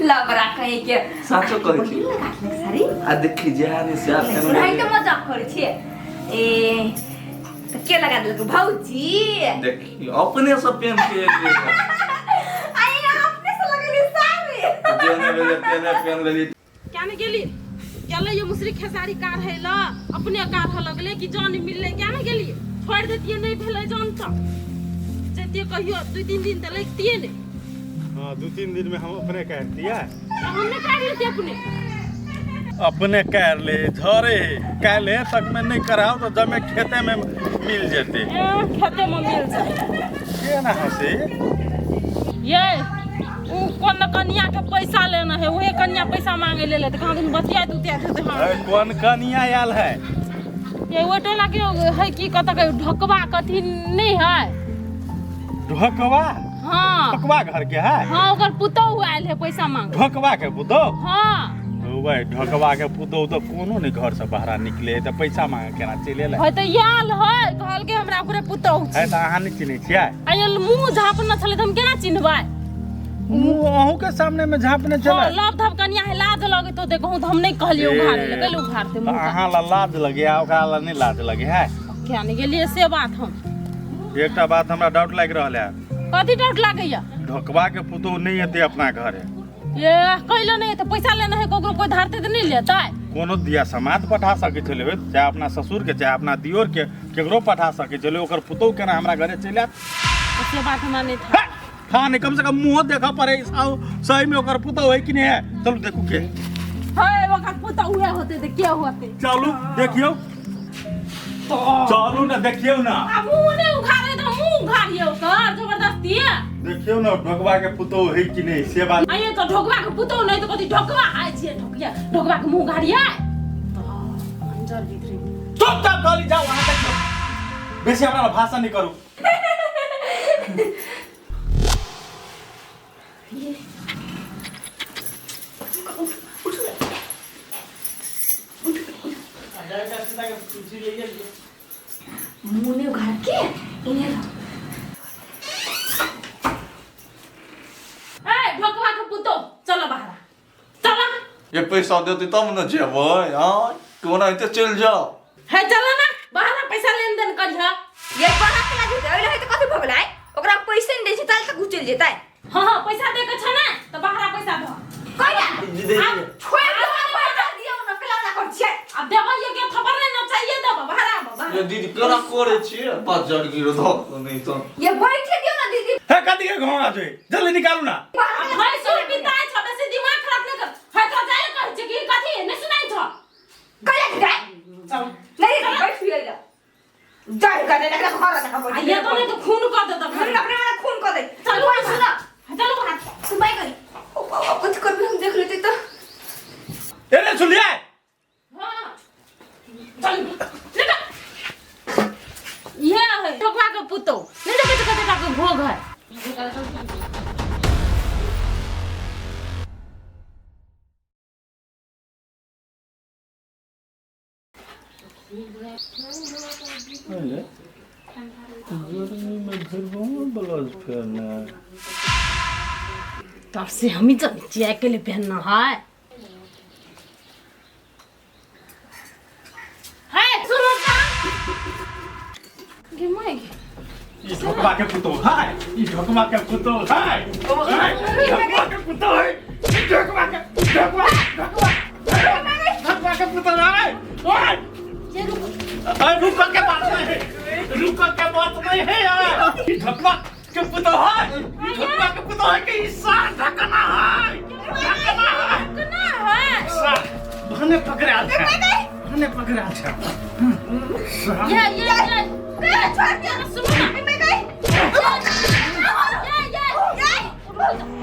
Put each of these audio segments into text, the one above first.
लबरा कहीं के साचो कहै छी। पहिल काटलक साड़ी। आ देखी जे ने से आब सुनाई तऽ मजाक करै छियै। ए तऽ के लगा देलक भौजी? देखी अपने से पेन के एलियै। आई अपने से लगेली साड़ी। जे नहि भेलै तेने पेन लेली। क्या ने गेली गेलै ये मुसरी खेसारी कार है ल अपने कार लगले कि जान मिलले। क्या ने गेली छोड़ देतिए, नहीं भेलै जान तो जैतिए कहियो 2-3 दिन त लगतिए ने। हाँ 2-3 दिन में हम अपने कर दिया। तो हमने कर लेते अपने अपने कर ले झरे काल्हे तक में नहीं कराओ तो जमे खेते में मिल जेते। ए, खेते में मिल जाए के ना हंसी ये उ कोन कन्या के पैसा लेना है, उहे कन्या पैसा मांगे ले ले त कहाँ दिन बतिया दुतिया थे। हाँ अरे, कौन कन्या आयल है? ये वो टोला के है कि कत के ढकवा कथी नहीं है। ढोकवा? हाँ ढोकवा घर के है। हाँ ओकर पुतोहु आयल है पैसा मांगे। ढोकवा के पुतोहु? हाँ ओ भाई ढोकवा के पुतोहु तो कोनो नहीं घर से बाहर निकले त पैसा मांगे केना चलि एलै? है त आयल है कहल के हमरा ओकरे पुतोहु है त अहाँ नहीं चिन्है छियै? आयल मुंह झापना छलै त हम केना चिन्हबै? मुंह अहूँ के सामने में झापने हाँ छलै। लव धव कन्या है लाज लगैत होतै कहूँ त हम नहीं कहलियै उघारे लए, कैले उघारतै तऽ मुंह? अहाँ ला लाज लगे आ ओकरा ला नहीं लाज लगे है? क्या नहीं गेलियै से बात हम। एकटा बात हमरा डाउट लागि रहल है। कथी डाउट लागैया? ढोकवा के पुतोहु नहीं एतै अपना घरे। ये कैले नहीं एतै? पैसा लेना है ककरो कोई धारतै तऽ नहीं लेतै? कोनो दिया समाज पठा सकै छलै होइत, चाहे अपना ससुर के चाहे अपना दियोर के केकरो पठा सकै छलै, ओकर पुतोहु केना हमरा घरे चलि आयत? तऽ से बात हमरा नहीं था। था नहीं, कम से कम मुँह देखऽ पड़े सही में ओकर पुतोहु है कि नहीं है। चलू देखू के है ओकर पुतोहु उहे होतै तऽ के होतै? चलू देखियौ, चलू ना देखियौ ना। आ मुँह नहीं उघारे तऽ मुँह उघारियौ ओकर जबरदस्ती। देखियौ ना ढोकवा के पुतोहु है कि नहीं से बात। आइए तो ढोकवा के पुतोहु नहीं तो कथी ढोकवा आइ छियै ढोकिया ढोकवा के मुँह उघारियै तो अंजर भीतरी चुपचाप गली जाओ अहाँ देखियौ, बेसी हमरा भाषण नहीं करू। मुंह नहीं उघार के इन्हें ए ढोकवा के पुतोहु चलो बाहर चलो। ये पैसा देते तब न जेबै। हाँ कोना हेतै चलि जाओ। है चलो ना बाहर पैसा लेन देन करिह। ये पढ़ा के लागे ओइ रहै त कथी भऽ गेलै? ओकरा पैसे नहीं दै छै ताल तक उ चलि जेतै। हाँ हाँ पैसा दे के छ ना त बाहर पैसा दो। कहिया दे। छोड़ दो पैसा दियौ न केला ना कर छियै। अब देबै ये के थपर नहीं ना चाहिए देब बाहर आब बाहर। ये दीदी केना करै छियै बाजार गिरो धऽ नहीं तो। ये बैठे दियौ ना दीदी। हे कथी के घोड़ा छै जल्दी निकालू ना। भाई सुन पिताई छ बेसी दिमाग खराब नहीं कर। है तो जाय कहै छै कि कथी नहीं सुनाई छ। कहिया जाय? चल नहीं बैठ लियै जाय कर दे एकरा घर ना आ ये तो नहीं तो खून कर देता हम अपने वाला खून कर दे। चलू सुना चलू बाहर। तू बाय करी ओ बाबा कुछ कर भी हम देख लेते तो। एने सुनलियै? हाँ चल निकल। ये है ढोकवा के पुतो नहीं देखे तो कते का भोग है। गर्मी में भरबो ब्लाउज पहनना। तब से हम ही जाने छियै अकेले पहनना है। है सुनो ता गे my ई ढोकवा के पुतोहु है, ई ढोकवा के पुतोहु है, ढोकवा के पुतोहु है, ई ढोकवा के ढोकवा ढोकवा ढोकवा के पुतोहु है। ओए ये रुको अरे रुक के बात नहीं है, रुक के बात नहीं है यार। ई ढोकवा के पुतोहु है, ई ढोकवा के पुतोहु है कि ई सार ढकना है, ढकना है। कना है सार भने पकड़ाल छै, भने पकड़ाल छै। ये ये ये छोड़ दिया सुनो ना मैं गई। ये ये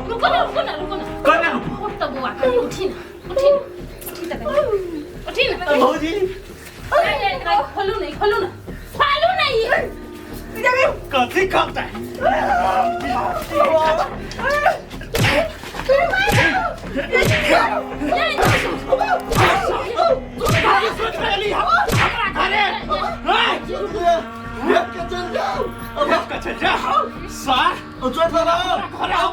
रुको ना रुको ना रुको ना। कोना रुकू? उठ तो बुआ कनी उठी ना उठी ना उठी त कनी उठी ना। भौजी ये ये खोलू नहीं खोलू ना खोलू नहीं। कथी करतै? हमरा घरे देख के चलि जाओ। देख के चलि जाओ सार। चोट लगाओ। घरे आउ,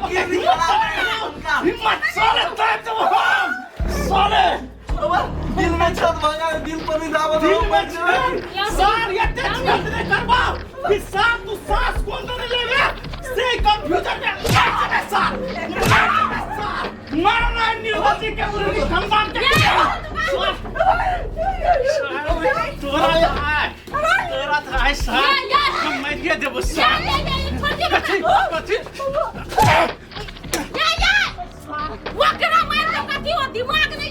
हिम्मत सारे। दिल में छत भगा दिल पर नहीं दाबो दिल में छेद सार एते छेद नहीं करबाओ कि सार तू सांस कोन दने लेबे से कंफ्यूजन में मर जेबे सार मर जेबे सार मारो ना निर्दोषी के उरी खानदान के तोरा आय तोरा था आय सार हम मारिए देबो सार कथी कथी ओकरा मार के कथी हो दिमाग नहीं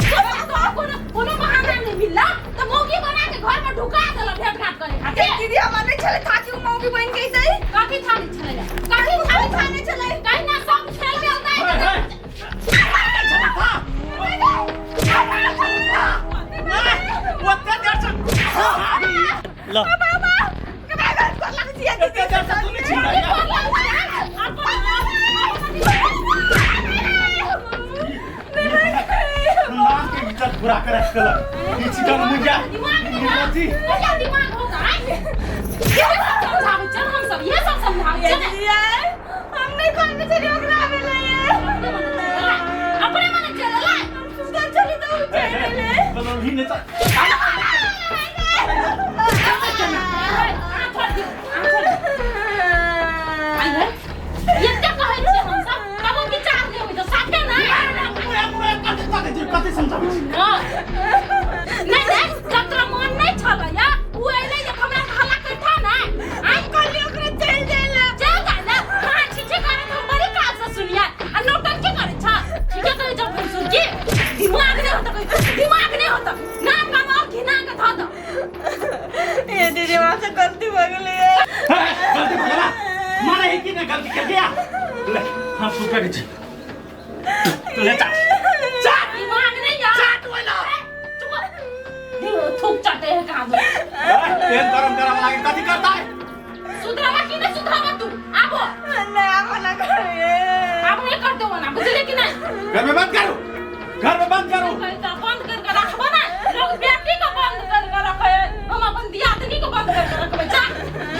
तोरा कोनो कोनो बहाना नहीं मिलला त मौगी बना के घर में ढुका देला भेंट घाट करे खातिर। दीदी हमरा नहीं छले था कि उ मौगी बन गई सही कथी थाने छले कथी थाने थाने छले कहीं ना सब खेल गेल दाई ओते देर से ल बाबा के बाबा कर लग दिया एते देर से तू नहीं छिड़ाया खानदान के इज्जत पूरा करे देलक ई चिकन मुंजा दिमाग नहीं निर्दोषी है दिमाग होता है ये सब समझावे चल हम सब ये सब समझावे चल हम नहीं खाने चली ओकरा में ले अपने मन चलला सुधर चली तो चले ले बोलो ही नहीं तो पूरा पूरा कथी कथी कथी समझाबै छी दिमाग नहीं होता दिमाग नहीं होता नाम गाम और घिना के धऽ दऽ ये दीदी वहां से गलती हो गेलै हे, गलती भऽ गेला मारे है कि नहीं गलती कर गया ले हम सुन के छी तू ले जा जा दिमाग नहीं यार चाट ओइला चुप थूक चाटे है कहाँ दो ए गरम गरम लागे कथी करता है सुधरावा कि नहीं सुधरावा तू आबो ना मना करे आब नहीं कर देबो ना बुझले कि नहीं घर में बंद करो घर में बंद करो बंद कर के रखबो ना लोग बेटी को बंद कर के रखे हम अपन दियादनी को बंद कर के रखबे जा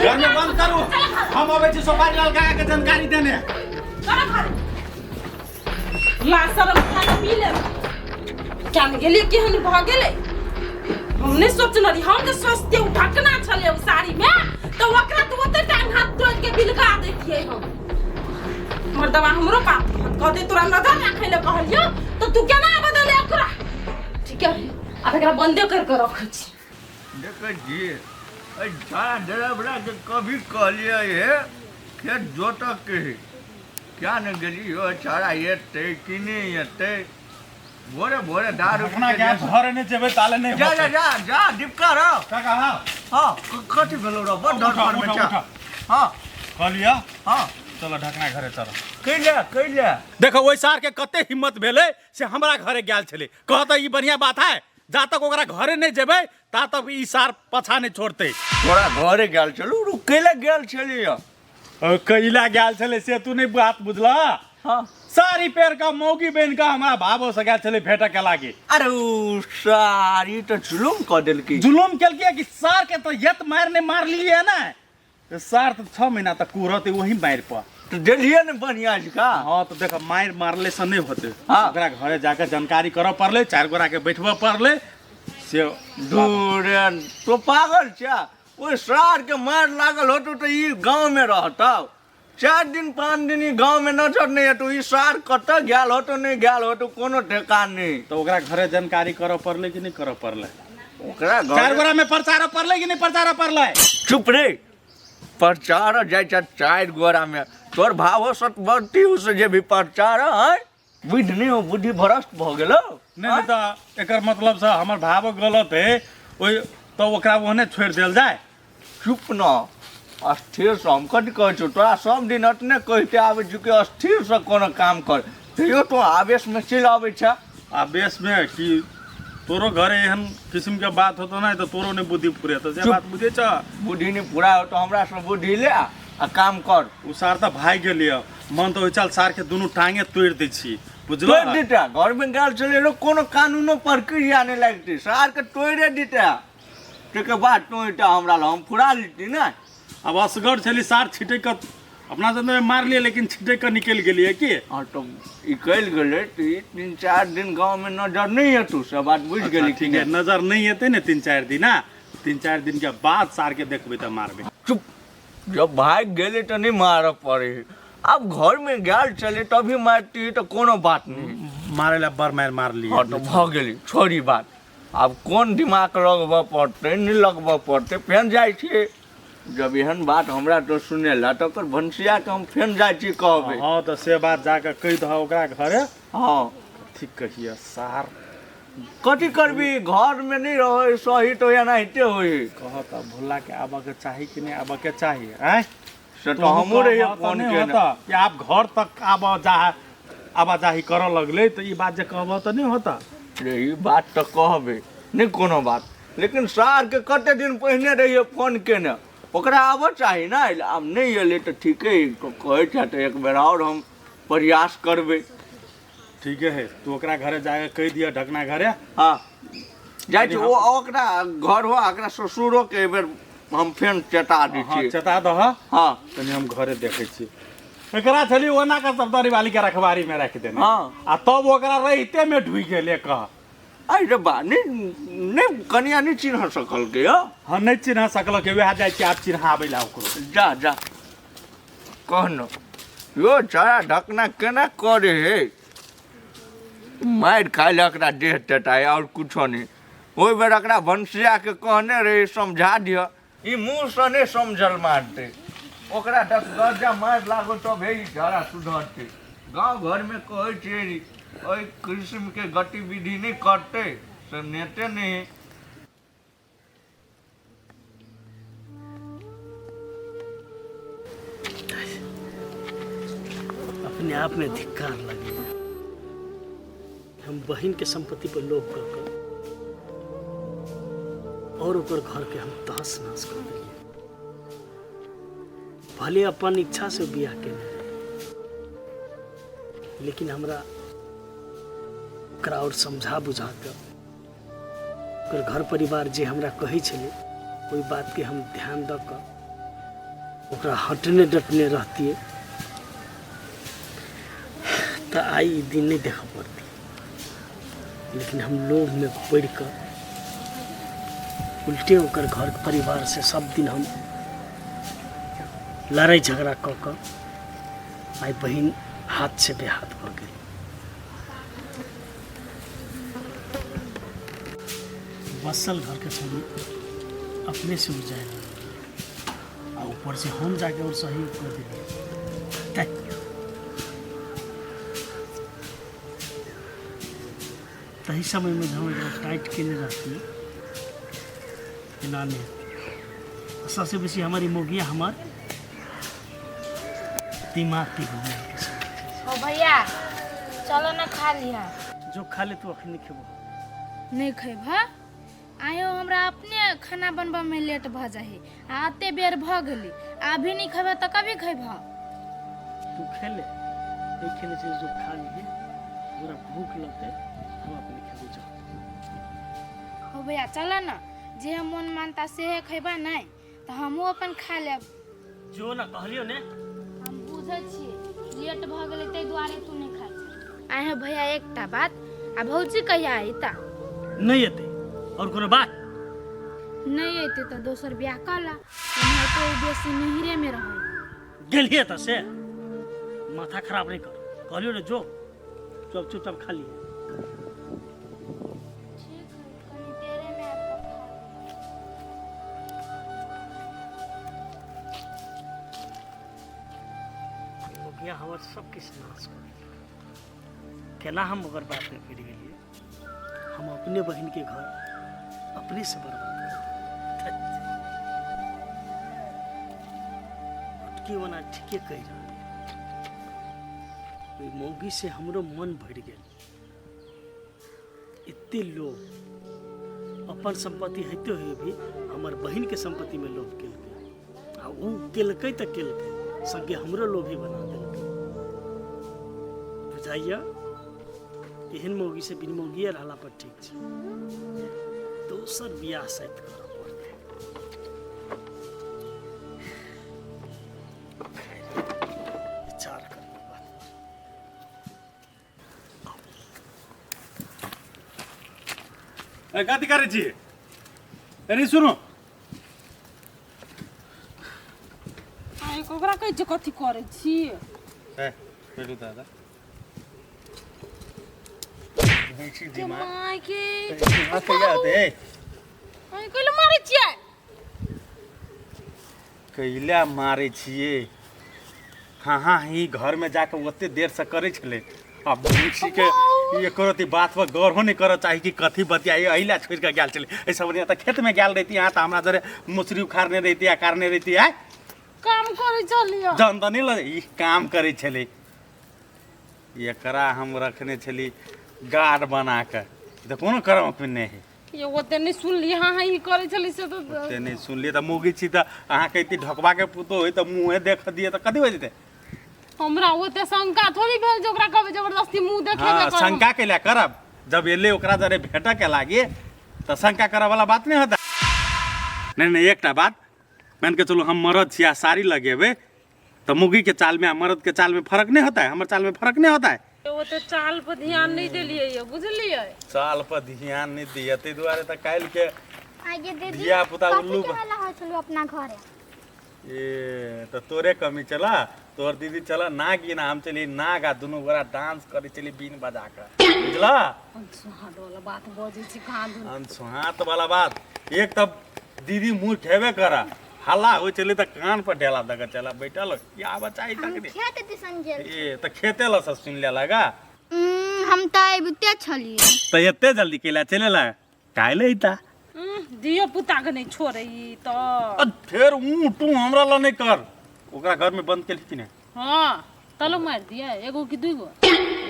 घर में बंद करो हम अबै छी सोपारी लाल काका के जानकारी देने चल घर ला शरम खा के पी ले क्या गेलिए केहन भऽ गेलै हम नहि सोचने रही हम जे सोचते ओ ढकना छलै ओ साड़ी में तऽ ओकरा तऽ ओते टांग हाथ तोड़ि के बिलगा दैतियै हम मर्दवा हमरो बात कहते तोरा नजर राखै लए कहलियौ तऽ तू केना बदले ओकरा ठीक है आब एकरा बंदे कर के रखै छी देखै छी एहि सारा ड्राइवरा के कभी कहलियै हे खेत जोतऽ के है क्या ने गेली हो सारा एतै कि नहि एतै भोरे भोरे दारू अपना पी के गैस घरे नहि जेबै ताले नहि जा जा होतै। जा जा डिपका रह काका हाँ हाँ कथी भेलो रह बड़ उठा, धड़फड़ में उठा, छ उठा। हाँ कहलियै हाँ चलो ढकना घरे चलो कैले कैले देखो ओहि सार के कते हिम्मत भेलै से हमरा घरे गेल छलै कहता ई बढ़िया बात है जा तक ओकरा घरे नहि जेबै ता तक ई सार पछा नहि छोड़तै तोरा घरे गेल छलू रुक कैले गेल छलियै कैला गेल छलै से तू नहि बात बुझला हाँ सारी पेड़ का मौगी बन का हमरा भावो से गेल छलै भेट के लागी अरे उ सारी तऽ जुलुम कऽ देलकी जुलुम केलकै कि सार के तो यत मार ने मार लिए ना तो सार तो 6 महीना तक कुरते वही मार पर तऽ देलियै ने बढ़िया जकाँ हाँ तो देख मार मारले से नहीं होते हाँ। ओकरा घरे जाकर जानकारी करऽ पड़लै चारि गोरा के बैठबऽ पड़लै से दूर तो पागल छ ओहि सार के मार लागल होतो तऽ ई गाँव में रहतौ 4 दिन 5 दिन ई गाँव में नजर नहीं हेतौ ई सार कतऽ गेल होतो नहीं गेल होतो कोनो ठेकान नहीं तो ओकरा घरे जानकारी करऽ पड़लै कि नहीं करऽ पड़लै ओकरा चारि घर गोरा में प्रचार पड़लै कि नहीं प्रचार पड़लै चुप रे प्रचार जाइ छ 4 गोरा में तोर भावो सतबरती से जे भी प्रचार है बुद्धि नहीं हो बुद्धि भ्रष्ट भऽ गेलो नहीं नहीं तऽ एकर मतलब से हमर भावो गलत है ओहि तऽ ओकरा ओहने छोड़ि देल जाय चुप न अस्थिर से हम कथी कहै छौ तोरा सब दिन अतने कहिते आबै छौ कि अस्थिर से कोनो काम कर तैयो तो आवेश में चलि आबै छ आवेश में कि तोरो घरे एहन किस्म के बात होतो ना तऽ तोरो नहि बुद्धि पुरे तऽ जे चुप। बात बुझै छ बुद्धि नहि पूरा हो तो हमरा से बुद्धि ले आ काम कर ओ सार तऽ भागि गेलियै मन तऽ ओहि चाल सार के दुनू टांगे तोड़ि दै छी बुझलो तोड़ि देता घर में गेल छलै लोक कोनो कानूनो प्रक्रिया नहि लगतै सार के तोड़े देता ताहिके बाद तोड़िटा हमरा लग हम फुरा लेती ने आब असगर छली सार छिटक कऽ अपना सब में मारलिए लेकिन छिटक के निकल गेलिए की। हाँ तो निकलि गेलै तऽ ई 3-4 दिन गाँवमे नजर नहि एतौ, सब बात बुझि गेली? ठीक है, नजर नहीं एतै ने 3-4 दिन, 3-4 दिन के बाद सार के देखबै तऽ मारबै। चुप, जब भागि गेलै तऽ नहि मारऽ पड़ै है, आब घरमे गेल छलै तभी मारती तऽ कोनो बात नहि। मारै ला बड़ मारि मारलियै। हँ तऽ भऽ गेलै, छोड़ी बात, आब कोन दिमाग लगबऽ पड़तै नहि लगबऽ पड़तै। फेर जाइ छियै, जब एहन बात हमरा तो सुनेला तऽ ओकर भनसियाके हम फेर जाइ छी कहबै। हँ तऽ से बात जाकऽ कहि दह ओकरा घरे। हँ ठीक कहिए सार। कथी करबी, घरमे नहि रहै सही तऽ एनाहिते होइ। कह तऽ भोला के आबऽ के चाही कि नहि आबऽ के चाही? आँय से तऽ हमहूँ रहियै फोन केने कि आब घर तक आबऽ जा आवाजाही करऽ लगलै, तऽ ई बात जे कहबह तऽ नहि होता रे। ई बात तऽ कहबै नहि कोनो बात, लेकिन सारके कते दिन पहिने रहियै फोन केने, ओकरा आबऽ चाही ने, आब नहि एलै तऽ ठीके कहै छै, तऽ एक बेर आओर हम प्रयास करबै। ठीके है, तू ओकरा घरे जाके कहि दिअ ढकना घरे। हँ जाइ छी, ओ ओकरा घर हो, ओकरा ससुरोके एहि बेर हम फेर चेता दै छियै। चेता दह। हँ तनी हम घरे देखै छी एकरा छली ओना के सब दरी वाली के रखबारी में राखि देने। हँ आ तब ओकरा रहिते में ढुकि गेलै कह। अरे रे बा, नहि नहि कनिया नहि चिन्ह सकलकै यौ। हँ नहि चिन्ह सकलकै, वएह जाइ छी आब चिन्हाबै ला ओकरो। जा जा कहनो यो छड़ा ढकना केना करे हे, मारि खाय लए एकरा देह टेटाय आओर कुछो नहि। ओहि बेर एकरा भनसियाके कहने रही समझा दिअ, ई मुँहसँ नहि समझल मारतै, ओकरा 10 दर्जा मारि लागो तब हे ई झड़ा सुधरतै। गाँव घरमे कहै छियै एहि किस्मके गतिविधि नहि करतै से नेते नहि। अपने आप में धिक्कार लगे, हम बहिन के संपत्ति पर लोभ कर कर और ओकर घर के हम तहस नहस कर दिलियै। भले अपन इच्छा से बियाह केने रहे, लेकिन हमरा ओकरा और समझा बुझा कर ओकर घर परिवार जे हमरा कहै छलै ओहि बातके हम ध्यान दऽ कऽ ओकरा हटने डटने रहतियै तऽ आइ ई दिन नहि देखऽ पड़तै। लेकिन हम लोभमे पड़ि कऽ उल्टे ओकर घर परिवार से सब दिन हम लड़ाइ झगड़ा कऽ कऽ आइ बहिन हाथ से बेहाथ भऽ गेल। बसल घरके छोड़ी अपने से उड़ जाए आ ऊपर से हम जाके और सहयोग कर दिलियै। तही समयमे जब हम एकरा टाइट केने रहती एना नहि हेतै। सबसे बेसी हमर ई मौगिया हमर दिमाग के घुमा के छै। ओ भैया चलो ना खा लिहा। जो खा ले तू, अखन नहि खेबो। नहीं खेब? आयो हमरा अपने खाना बनबऽ में लेट भऽ जाही आ एते बेर भऽ गेली, आ अभी नहीं खेबह तऽ कभी खेबह? तू खेले नहीं खेले छै, जो खा लिए, तोरा भूख लगतै हम अपने खेबो, जो। हो भैया चल ना, जे हम मन मानता सेहे खेबा, नहीं तऽ हमहूँ अपन खा लेब। जो ना, कहलियो ने। हम बुझै छियै लेट भऽ गेलै ताहि दुआरे तू नहीं खाइ छै। आए भैया एकटा बात, आ भौजी कहिया अयता? नहीं एतै, और कोनो बात? नहीं अयतै तऽ दोसर बियाह कऽ ला, एनाहिते ओ बेसी नहिरे में रहै। गेलिए तऽ से माथा खराब नहीं कर, कहलियो ने जो, चुप चुपचाप खा लिए। ठीक है, कनी देरे में आबि कऽ खा लेब। मौगिया हमर सब किछु नाश कर देलक। केना हम ओकर बात में पड़ि गेलियै? हम अपने बहिन के घर अपने से बर्बाद कर देलियै। छोटकी ओना ठीके कहि रहल है। ओहि मौगी से हमरो मन भरि गेल। एते लोभ, अपन संपत्ति होते हुए भी हमर बहिन के संपत्ति में लोभ केलकै आ उ केलकै तऽ केलकै, संगे हमरो लोभी बना देलकै। बुझाइया एहन मौगी से बिन मौगिए रहला पर ठीक छै। दोसर बियाह शायद करऽ पड़तै। ए, कथी करै छी? अरे सुनू। आइ ओकरा कहै छै कथी करै छी? ए, बैठू दादा। भैंसी दिमाग माय के दिमाग कहिया होतै? ए, आइ कैला मारै छियै? कैला मारै छियै? हाँ हाँ ही घरमे जाके ओते देरसँ करै छलै। आ भैंसीके एको रत्ती बात पर गौरो नहि करऽ चाही कि कथी बतियाइ, एहि लए छोड़ि कऽ गेल छलै। एहिसँ बढ़िआँ तऽ खेतमे गेल रहिती अहाँ, तऽ हमरा जरे मसुरी उखाड़ने रहिती आ काटने रहिती। आइ काम करै छलियै। जन तऽ नहि लग ई काम करै छलै। एकरा हम रखने छली गार्ड बना कऽ, ई तऽ कोनो कर्म नहि हइ। ये ओते नहि सुनली। हाँ हाँ ई करै छली से तऽ ओते नहि सुनलियै तऽ मौगी छी तऽ अहाँके एते ढकबाके पुतोह होइ तऽ मुँहे देख दियै तऽ कथी हो जेतै? हमरा ओते शंका थोड़ी भेल जे ओकरा कहबै जबरदस्ती मुँह देखेबे हाँ करब। शंका कैला करब? जब एलै ओकरा जरे भेटऽ के लागी तऽ शंका करऽ वाला बात नहि होता। नहि नहि, एकटा बात मान के चलू, हम मरद छी आ साड़ी लगेबै तऽ मौगी के चाल में आ मरद के चाल में फर्क नहीं होता है? हमर चाल में फर्क नहीं होता है? ओते चाल पर ध्यान नहि देलियै ये, बुझलियै? चाल पर ध्यान नहीं दिए ताहि दुआरे तऽ काल्हि के आगे दीदी धिया पुता कथी उल्लू के हल्ला होइ छलौ अपना घरे? ए तऽ तोरे कमी चला, तोहर दीदी चला नाग ना, हम चली नाग आ दुनू गोरा डांस करे चली बीन बजा के, बुझला? सुहाग वाला बात बजै छी कहाँ दुनू। अनसुहात वाला बात। एक तऽ दीदी मुँह खेबे करा, हल्ला होइ छलै तऽ कान पर ढेला दऽ के चला बैठल क्या बचाई हम तकरे। खेत दिसन गेल। ए तऽ खेते लऽ से सुनि ले लगा। हम तऽ अबिते छलियै। तऽ एते जल्दी कैला चले ला? काल्हि अइता। धियो पुता के नहि छोड़ै ई तऽ। आ फेर ऊ टू हमरा लऽ नहि कर। ओकरा घर में बंद केलही कि नहि? हाँ, तलो मारि दियै एगो कि दूगो।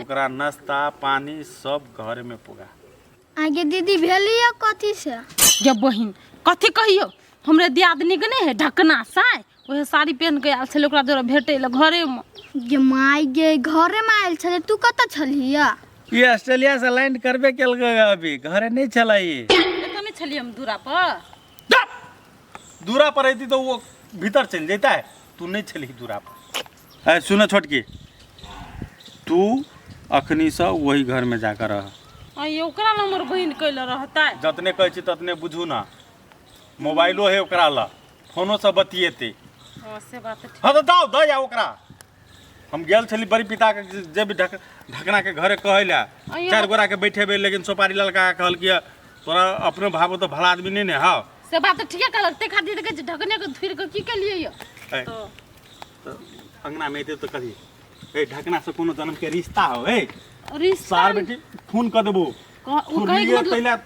ओकरा नाश्ता पानी सब घर में पुगा। आगे दीदी भेलियै कथी से? जब बहिन कथी कहियो, हमरे दियादनी के नहि है ढकना साय, ओहे साड़ी पहिन के आयल छलै ओकरा जोरा भेटै लए घरेमे। गे माय गे, घरे में आयल छलै? तू कतऽ छलियै? ई ऑस्ट्रेलिया से लैंड करबे केलकै, अभी घरे नहीं छलै ई। एतऽ नहि छलियै हम दूरा पर। दूरा पर अयती तो वो भीतर चलि जैता है, तू नहीं छलही दूरा पर। ए सुन छोटकी, तू अखनी से वही घर में जाकर रह। आ ओकरा लए हमर बहिन कैले रहतै? जतने कहै छी ततने बुझू ना। मोबाइलो है ओकरा ला, फोनो से बतियेते। हाँ से बात ठीक। हाँ तऽ दाও दऽ जा ओकरा। हम गेल छली बड़ी पिता के जे भी ढकना के घरे कहै ला, अइयो। चारि गोरा के बैठेबै, लेकिन सोपारी लड़का के कहलकै तोरा अपने भाबो तऽ भला आदमी नहीं ने हौ। से बात तऽ ठीके कहलक, ताहि खातिर तऽ कहै छै ढकने के धुरि के की केलियै यौ? ए, तऽ तऽ अंगना में एतै तऽ कही ए ढकना से कोनो जन्म के रिश्ता हो? ए रिश्ता सार बेटी फोन कऽ देबो। ओ कहै के मतलब तैला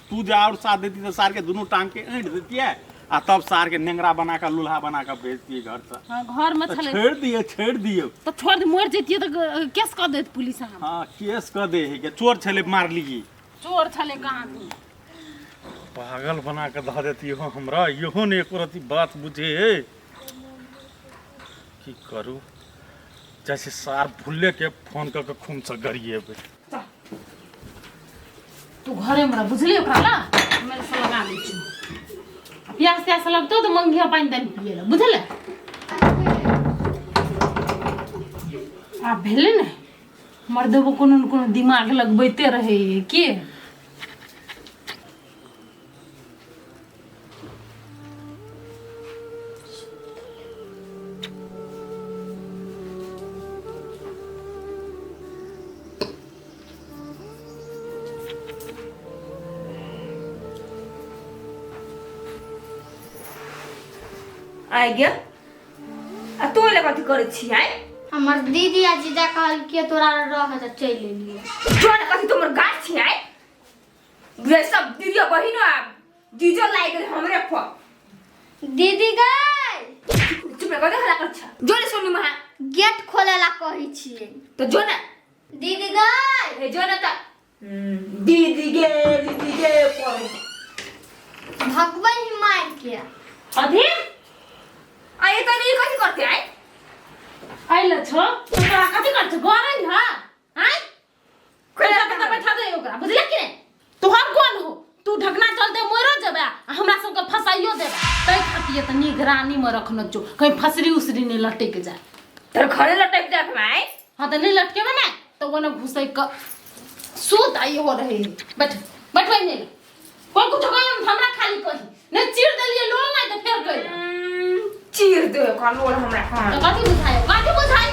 तू जे और साथ देती तऽ सार के दुनू टांग के ऐंठ देतियै आ तब सार के नेंगरा बना कऽ लूल्हा बना कऽ भेजतियै घर से। हाँ, घर में तऽ छलै। छोड़ि दियौ, छोड़ि दियौ। तऽ छोड़ दे, मरि जैतियै तऽ केस कऽ देत पुलिस अहाँ। हाँ केस कऽ दे है के चोर छलै मारलियै। चोर छलै कहाँ तू। पागल बना कऽ धऽ देती हो हमरा, इहो ने एको रत्ती बात बुझे है। की करू, जैसे सार भुल्ले के फोन कऽ के खून से गरिएबै। तू घरे में रह, बुझली? ओकरा ला मेरे से लगा दै छी। आ प्यास त्यास लगतौ तऽ मंगिया पानि तानि पिए ला, बुझले? आब भेलै ने मर्दबो कोनो ने कोनो दिमाग लगबैते रहै की। आइ गे, आ तू एले कथी करै छी आइ? हमर दीदी आ जीजा कहलकै तोरा रह तऽ चलि एलियै। जो ने, कथी तुमर गाछ छी आइ? बुझै सब दीदियो बहिनो आ जीजो लागि गेल हमरे पर। दीदी गै। चुप रह, कथी हल्ला कर छ? जो ने सोनू महा। गेट खोले ला कहै छियै। तो जो ने। दीदी गै। हे जो ने त दीदी गे दीदी गे पर भगबै ही मार के। अथी आइ त नहीं कथी करते आइ? आइल छौ तो तोरा कथी कर छौ गरै ह आइ? खोले कतऽ बैठा दे ओकरा, बुझले कि नहि? तोहर कोन हो? तू ढकना चलते मरो जेबे आ हमरा सबके फसाइयो देबे। तै खातिर तऽ निगरानी में रखने छौ, कहीं फसरी उसरी नहीं लटक जाए। तोर घरे लटक जाए भाई। हाँ तऽ नहीं लटकेबे ने तऽ ओने घुसै के सूत आई हो रहे। बैठ बैठ बहिन। कोई कुछ कहियो हमरा खाली कही नहीं चीर देलिए लोल नहीं तो फेर कही चीर दे का लोल हमरा तो कथी बुझायो कथी बुझायो?